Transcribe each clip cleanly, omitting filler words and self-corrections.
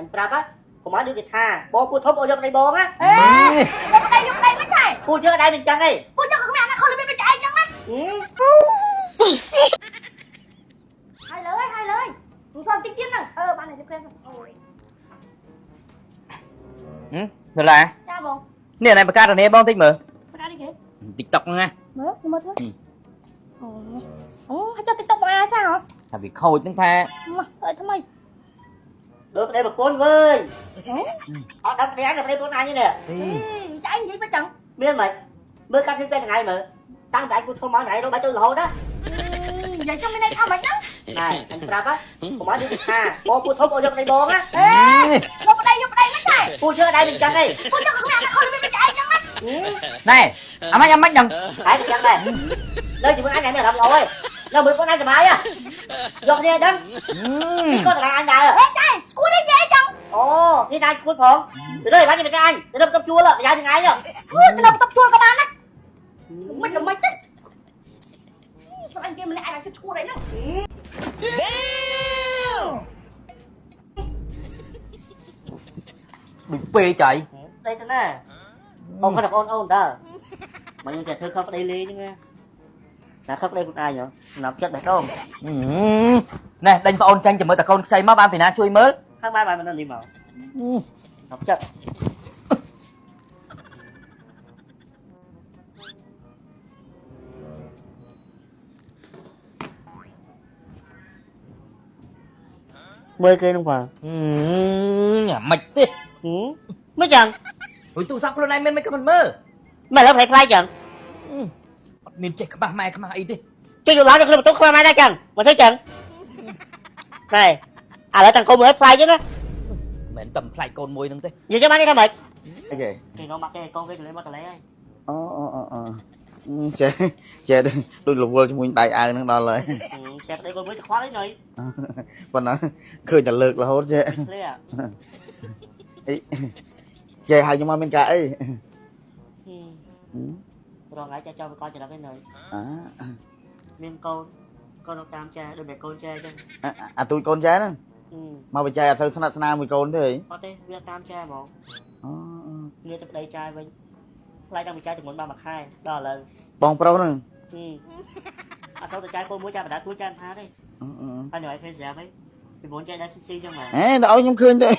អញប្រាប់ហ៎កុំឲ្យដូចគេថាបងពូធំអូយកប្តីបងណា អេយកប្តីយកប្តីមិនឆែ ពូយើងអត់ដែរមិនចឹងទេ ពូយើងក៏គ្មានអាណាខុសរបៀបដូចឯងចឹងណាហើយលើហើយលើមិនសល់តិចទៀតហ្នឹងអឺបានតែជិះផ្លែអូយ ហឹមឡា ចាបង នេះណែបង្កើតរនេបងតិចមើល បង្កើតនេះគេ TikTok ហ្នឹងណា មើលខ្ញុំមើលធ្វើអូអូហើយចុះ TikTok បងអាចាហ៎ ថាវាខូចហ្នឹងថា មកអើថ្មី ដូចប្តីប្រពន្ធវើយអត់ដឹងប្តីអញប្តីប្រពន្ធអញទេនេះ ចាអញនិយាយមិនចឹង មានមិនមើលកាត់ស៊ីពេលថ្ងៃមើលតាំងតែអញពូធំមកថ្ងៃរកបាយទៅរហូតណា និយាយចឹងមានន័យថាម៉េចហ្នឹង ណែអញប្រាប់ហ៎កុំឲ្យដូចគេថាបងពូធំអូយកប្តីបងណា អេយកប្តីយកប្តីមិនឆែ ពូយើងអត់ដែរមិនចឹងទេ ពូយើងក៏គ្មានអាណាខុសរបៀបដូចឯងចឹងណា ណែអាម៉េចអាម៉េចដឹង តែមិនចឹងដែរនៅជាមួយអញឯងមានអារម្មណ៍ល្អឯងនៅមួយបងអញសប្បាយយកគ្នាដឹងនេះក៏តអញដែរ អេចៃស្គួរនេះនិយាយចឹង អូនេះតែឈួតផងទៅលើបាននេះអញទៅទៅជួលយ៉ាថ្ងៃ ទៅនៅបន្ទប់ជួលក៏បានណាមិនល្មិចទេស្អីគេម្នាក់ឯងជិតឈួតអីហ្នឹង ដូចពេកចៃ ស្ដីទៅណាអូនគាត់អូនអូនតើមកខ្ញុំចេះធ្វើខុសប្តីលេងហ្នឹងណាខុសប្តីខ្លួនឯងហ៎សម្រាប់ចិត្តបេះដូង ណែដេញប្អូនចាញ់ជាមួយតកូនខ្ចីមកបានពីណាជួយមើល ខាងបានបានមិននេះមកសម្រាប់ចិត្តមើលគេនោះបាទ អាម៉េចទេ មិនចឹង រួចទូរស័ព្ទខ្លួនឯងមានមិនក៏មិនមើល មិនឡើយខ្លាយចឹង អត់មានចេះខ្មាស់ម៉ែខ្មាស់អីទេ ជួយយកឡើងទៅក្នុងបន្ទប់ខ្វះម៉ែដែរចឹងមកធ្វើចឹងណែឥឡូវតាំងកូនមើលខ្លាយចឹងណា មិនតែខ្លាចកូនមួយហ្នឹងទេ និយាយចឹងបាននេះថាម៉េច អីគេ គេងមកគេកូនគេទៅមកតលេហើយ អូអូអូអូចេះចេះដូចរវល់ជាមួយដៃអាវហ្នឹងដល់ហើយ ចេះប្តីកូនមួយទៅខ្វល់អីណយ ប៉ុណ្ណាឃើញតែលើករហូតចេះ ធ្លា អីចេះហើយខ្ញុំមកមានការអី រងថ្ងៃចេះចង់កចរិតឯណយ អា មានកូនកូនតាមចែដូចតែកូនចែចឹង អាទូចកូនចែហ្នឹងមកបច្ច័យអត់ទៅស្និទ្ធស្នាលមួយកូនទេអី អត់ទេវាតាមចែហ្មង អូ វាទៅប្តីចែវិញខ្លាចតាមចែចំនួនបានមួយខែដល់ឥឡូវ បងប្រុសហ្នឹង អត់សូវទៅចែកូនមួយចែបណ្ដាគួរចែមិនថាទេហើយនៅឲ្យឃើញស្រាប់ហីពីមុនចែដែរស៊ីស៊ីចឹងហ្មង ហេទៅឲ្យខ្ញុំឃើញទេ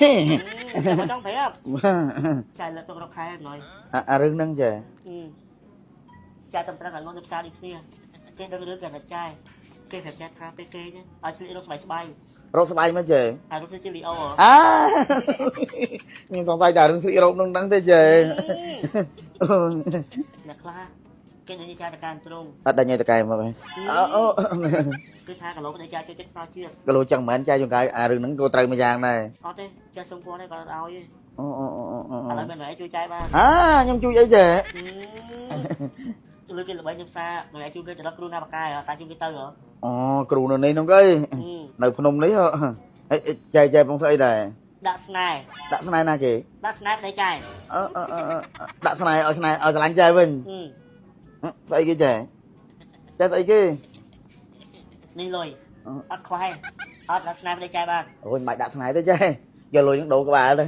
មកចង់ប្រាប់ចែលើកទៅរកខែណយ អារឿងហ្នឹងចេះ ចែតំប្រឹងឲ្យលុននៅផ្សារដូចគ្នាគេដឹងរឿងគេថាចែគេប្រាប់ចែថាពេលគេឲ្យស្លៀករកស្បៃស្បៃ រកស្បៃមកចេះ ហើយរកជាលីអូ អាខ្ញុំសង្ស័យតែរឿងស្លៀករ៉ូបនឹងដឹងទេចេះ អ្នកខ្លះគេនិយាយចែតការត្រង់ អត់ដឹងឯតកែមកហ៎អូ គឺថាកឡូប្តីចែចូលចិត្តខ្សោជាតិ គីឡូចឹងមិនមែនចែចង្កាយអារឿងហ្នឹងក៏ត្រូវមួយយ៉ាងដែរ អត់ទេចែសុំគាត់ទេគាត់អត់ឲ្យទេ អូអូអូអូ ឥឡូវមានអីជួយចែបាន អាខ្ញុំជួយអីចេះ លើគេល្បីខ្ញុំសារនឹងឯងជួយគេទៅដល់គ្រូណាបកាយសារជួយគេទៅហ៎ អូគ្រូនៅនេះនោះកីនៅភ្នំនេះហ៎ចែចែបងស្អីដែរ ដាក់ស្នេហ៍ ដាក់ស្នេហ៍ណាគេ ដាក់ស្នេហ៍ប្តីចែ អឺដាក់ស្នេហ៍ឲ្យស្នេហ៍ឲ្យស្រឡាញ់ចែវិញស្អីគេចែចែស្អីគេ នេះលុយអត់ខ្វះអត់ដាក់ស្នេហ៍ប្តីចែបាន អូយមិនបាច់ដាក់ស្នេហ៍ទេចែយកលុយនឹងដូរក្បាលទៅ